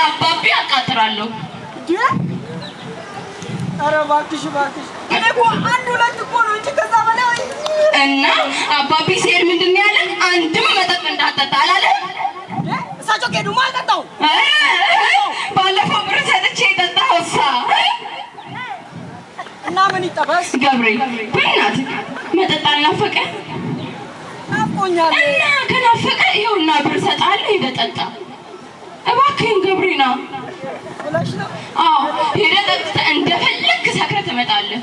ለአባቢ አቃጥራለሁ። ኧረ እባክሽ እባክሽ፣ እኔ እኮ አንድ ሁለት እኮ ነው እንጂ ከዛ በላይ። እና አባቢ ሲሄድ ምንድን ነው ያለ? አንድም መጠጥ እንዳትጠጣ አላለህም? እሳቸው ከሄዱማ አልጠጣሁም። ባለፈው ብር ሰጥቼ የጠጣኸው እሳ? እና ምን ይጠበስ? ገብሬ በእናትህ መጠጥ አልናፈቀህ? ናፍቆኛል። እና ከናፈቀ ይኸውና ብር እሰጥሃለሁ፣ ሄደህ ጠጣ። እባክህን ገብሬ ና። ብለሽ ነው? አዎ፣ ሄደህ ጠጥተህ እንደፈለግክ ሰክረህ ትመጣለህ።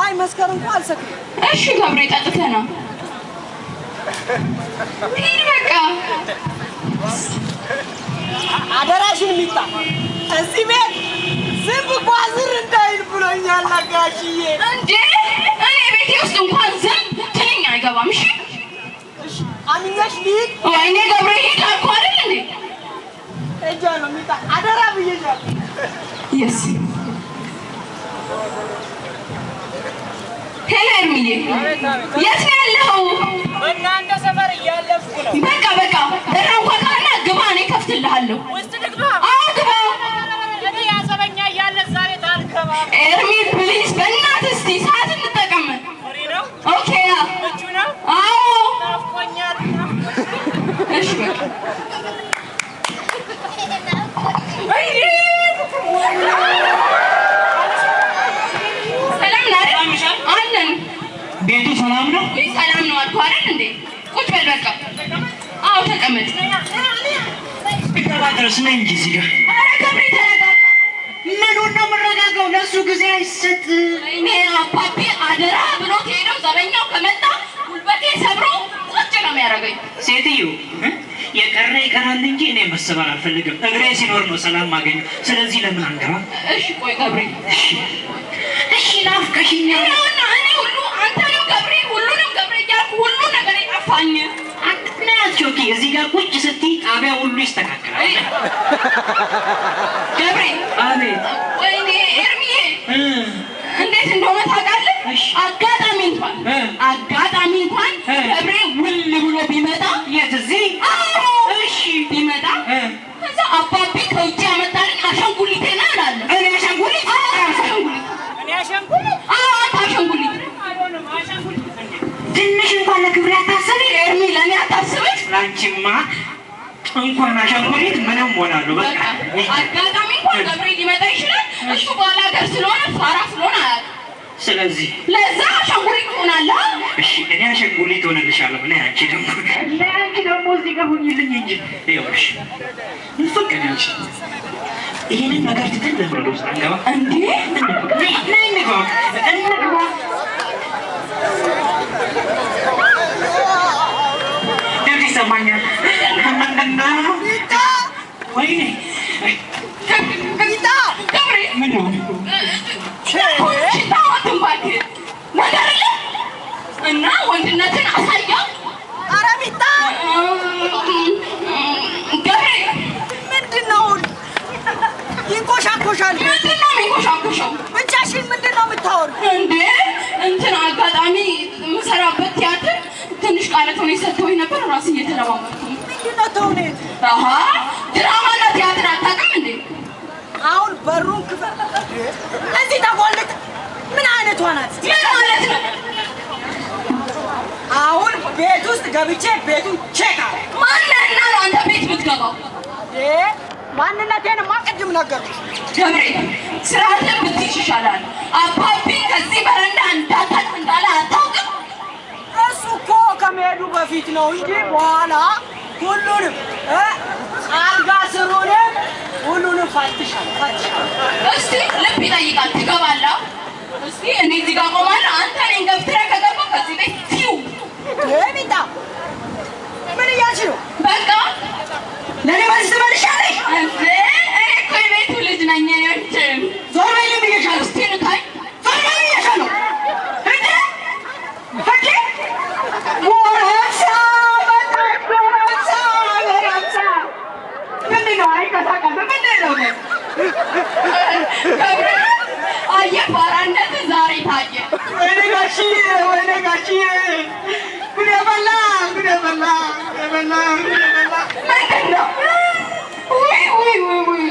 አይ መስከር እንኳን አልሰክርም። እሺ ገብሬ ጠጥተህ ና። ሂድ በቃ። አደራሽን ሚጣ፣ እዚህ ቤት ዝንብ እንኳ ዝር እንዳይል ብሎኛል ነጋሽዬ። እንዴ እኔ ቤቴ ውስጥ እንኳን ዝንብ ትንኝ አይገባም። እሺ። እሺ አምኜሽ ልሂድ? ወይኔ ገብሬ ሂድ አልኩህ አይደል እንዴ? ሄጃለሁ ሚጣ፣ አደራ ብዬሻለሁ። Yes፣ hello ኤርሚዬ፣ የት ነው ያለኸው? በእናንተ ሰፈር እያለፍኩ ነው። በቃ በቃ በር አንኳኳና ግባ፣ እኔ እከፍትልሃለሁ። ውስጥ ልግባ? አዎ ግባ። እኔ ያዘበኛ እያለ እዛ ቤት አልገባም። ኤርሚ please፣ በእናትህ እስቲ ሰዓት እንጠቀም። Free ነው? Okay yeah። ምቹ ነው? አዎ። ናፍቆኛል። እሺ በቃ። ሰላም ነህ አይደል? አለን። ቤቱ ሰላም ነው? ውይ ሰላም ነው አልኩህ አይደል እንዴ? ቁጭ በል በቃ። አዎ ተቀመጥ። ገባ ድረስ ነኝ እንጂ እዚህ ጋር። ኧረ ገብሬ ተረጋጋ። ምኑን ነው የምረጋጋው? ለእሱ ጊዜ አይሰጥ። እኔ አባቢ አደራ ብሎት ሄደው ዘበኛው ከመጣ ጉልበቴ ሰብሮ ቁጭ ነው የሚያደርገኝ። ሴትዮ የቀረ ይቀራል እንጂ እኔ መሰበር አልፈልግም። እግሬ ሲኖር ነው ሰላም ማገኘው። ስለዚህ ለምን አንገባም? እሺ ቆይ ገብሬ። እሺ እሺ፣ ናፍቀሽኛል። ይኸውና እኔ ሁሉ አንተንም ገብሬ ሁሉንም ገብሬ እያልኩ ሁሉ ነገር የጠፋኝ። አትናያቸው። እዚህ ጋር ቁጭ ስትይ ጣቢያ ሁሉ ይስተካከላል። ገብሬ። አቤት። ወይኔ ኤርሚዬ እንዴት እንደሆነ ታውቃለህ? እሺ። አጋጣሚ እንኳን አጋጣሚ እንኳን ገብሬ ውል ብሎ ቢመጣ። የት እዚህ? አዎ። እሺ። ቢመጣ ከዛ አባቢ ከውጭ ያመጣልኝ አሻንጉሊቴ ነው እላለሁ። እኔ አሻንጉሊት? አዎ አሻንጉሊት። እኔ አሻንጉሊት? አዎ አንተ አሻንጉሊት። አይሆንም፣ አሻንጉሊት እንዴ? ትንሽ እንኳን ለክብሬ አታስቢ። ኤርሚ ለእኔ አታስብም? ለአንቺማ እንኳን አሻንጉሊት ምንም ሆናለሁ። በቃ። በቃ አጋጣሚ እንኳን ገብሬ ሊመጣ ይችላል። እሱ ባላገር ስለሆነ ፋራ ስለሆነ አያውቅም። ስለዚህ ለዛ አሻንጉሊት ትሆናለህ። እሺ እኔ አሻንጉሊት ሆነልሻለሁ። ነይ አንቺ ደግሞ ነይ አንቺ ደግሞ እዚህ ጋር ሁኚልኝ እንጂ። ይኸውልሽ ንፍቅ ነው ያልሽኝ። ይሄንን ነገር ትተን ለምን ወደ ውስጥ አንገባ? እንዴ? ነይ ነይ እንግባ እንግባ። ድምፅ ይሰማኛል። ምንድን ነው? ወይኔ። ሚጣ። ገብሬ። ምን ነው? ሽታው አትንባክ ወንድ አይደለ? እና ወንድነትን አሳየው። ኧረ ሚጣ። ገብሬ። ምንድን ነው ይንቆሻኮሻል? ምንድን ነው የሚንቆሻኮሸው? ብቻሽን ምንድን ነው የምታወሪው? እንዴ እንትን አጋጣሚ የምሰራበት ቲያትር ትንሽ ቃለ ተውኔት ሰጥተውኝ ነበር። ራስ እየተለማመድኩ ነው። ምንድን ነው ተውኔት? አሀ ድራማና ቲያትር አታውቅም እንዴ? አሁን በሩን ክፈት። እዚህ ተጎልጥ። ምን አይነቷ ናት? ምን ማለት ነው? አሁን ቤት ውስጥ ገብቼ ቤቱን check አለ። ማነህና ነው አንተ ቤት የምትገባው? ማንነቴንማ ቅድም ነገርኩሽ። ገብሬ ስርዓትን ብትይዝ ይሻላል። አባቢ ከዚህ በረንዳ እንዳታልፍ እንዳለ አታውቅም? እሱ እኮ ከመሄዱ በፊት ነው እንጂ በኋላ ሁሉንም አልጋ ስሩንም ሁሉንም ፈትሻለሁ ፈትሻለሁ። እስቲ ልብ ይጠይቃል። ትገባለህ? እስቲ እኔ እዚህ ጋር ቆማለሁ። አንተ እኔን ገፍትረህ ከገባ ከዚህ ቤት ፊው። ሚጣ ምን እያልሽ ነው? በቃ። ለእኔ መልስ ትመልሻለሽ? እንዴ እኔ እኮ የቤቱ ልጅ ነኝ። እኔ ዞር በይልኝ ብዬሻለሁ። እስቲ ንካኝ። ዞር በይ ብዬሻለሁ። እንዴ እንዴ ጎረምሳ መጣች፣ ጎረምሳ ጎረምሳ። ምንድን ነው አይንቀሳቀስም? ምንድን ነው? ገብሬ አየህ፣ ፋራነት ዛሬ ታየ። ወይኔ ጋሽዬ፣ ወይኔ ጋሽዬ፣ ጉዴ ፈላ፣ ጉዴ ፈላ፣ ጉዴ ፈላ፣ ጉዴ ፈላ። ምንድን ነው? ውይ ውይ ውይ ውይ!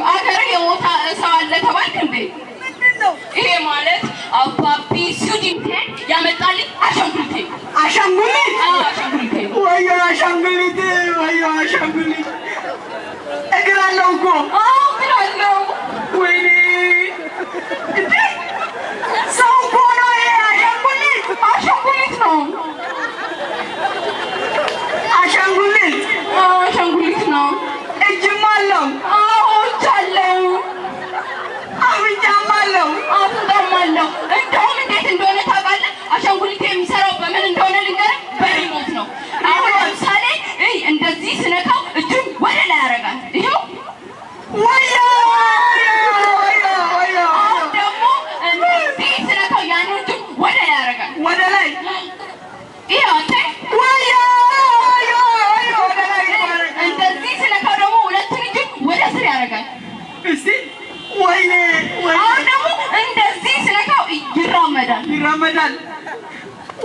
ይራመዳል።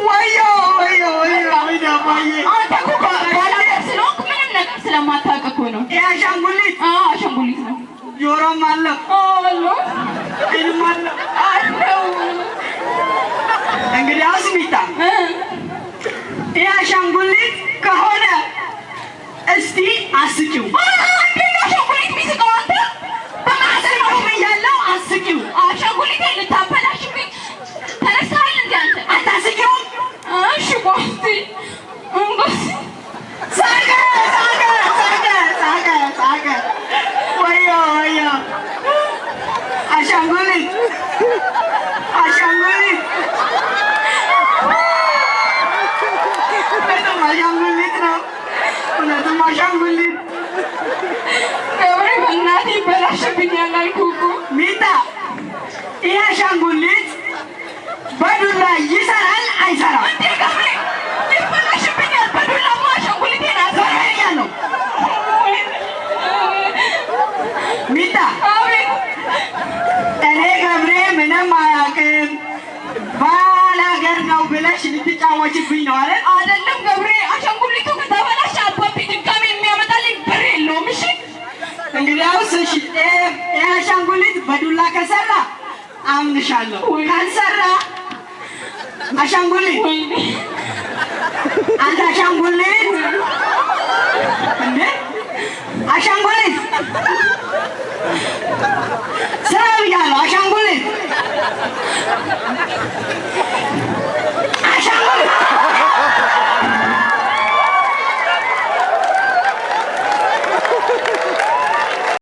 ወዮ ወዮ ወዮ ወይኔ አባዬ! አንተ እኮ ባላገር ስለሆንክ ምንም ነገር ስለማታውቅ እኮ ነው። ይሄ አሻንጉሊት አዎ አሻንጉሊት ነው። ጆሮም አለው አለው ዓይንም አለው። አለው። እንግዲያውስ ሚጣ ይሄ አሻንጉሊት ከሆነ እስቲ አስቂው። እንዴት ነው አሻንጉሊት የሚስቀው አንተ? አስቂው ብያለሁ፣ አስቂው። አሻንጉሊቴን ልታበላሽብኝ ተነስተሃል እንዴ አንተ? አታስቂውም? እሺ ቆይ እስቲ እንጎስ ሳቀ ሳቀ ሳቀ ሳቀ ሳቀ። ወዮ ወዮ! አሻንጉሊት አሻንጉሊት፣ እውነትም አሻንጉሊት ነው። እውነትም አሻንጉሊት። ገብሬ በእናትህ ይበላሽብኛል አልኩህ እኮ። ሚጣ ይህ አሻንጉሊት በዱላ ይሰራል አይሰራም? እንዴ ገብሬ ይበላሽብኛል። በዱላማ አሻንጉሊቴን አሰራኝ። ብያለሁ። ሚጣ አቤት። እኔ ገብሬ ምንም አያውቅም ባላገር ነው ብለሽ ልትጫወችብኝ ነው አይደል? አይደለም ገብሬ፣ አሻንጉሊቱ ከተበላሸ አባቢ ድጋሜ የሚያመጣልኝ ብር የለውም። እሺ እንግዲያውስ እሺ፣ ይሄ አሻንጉሊት በዱላ ከሰራ አምንሻለሁ፣ ካልሰራ አሻንጉሊት ወይኔ አንተ አሻንጉሊት እንዴ አሻንጉሊት ስራ ብያለሁ። አሻንጉሊት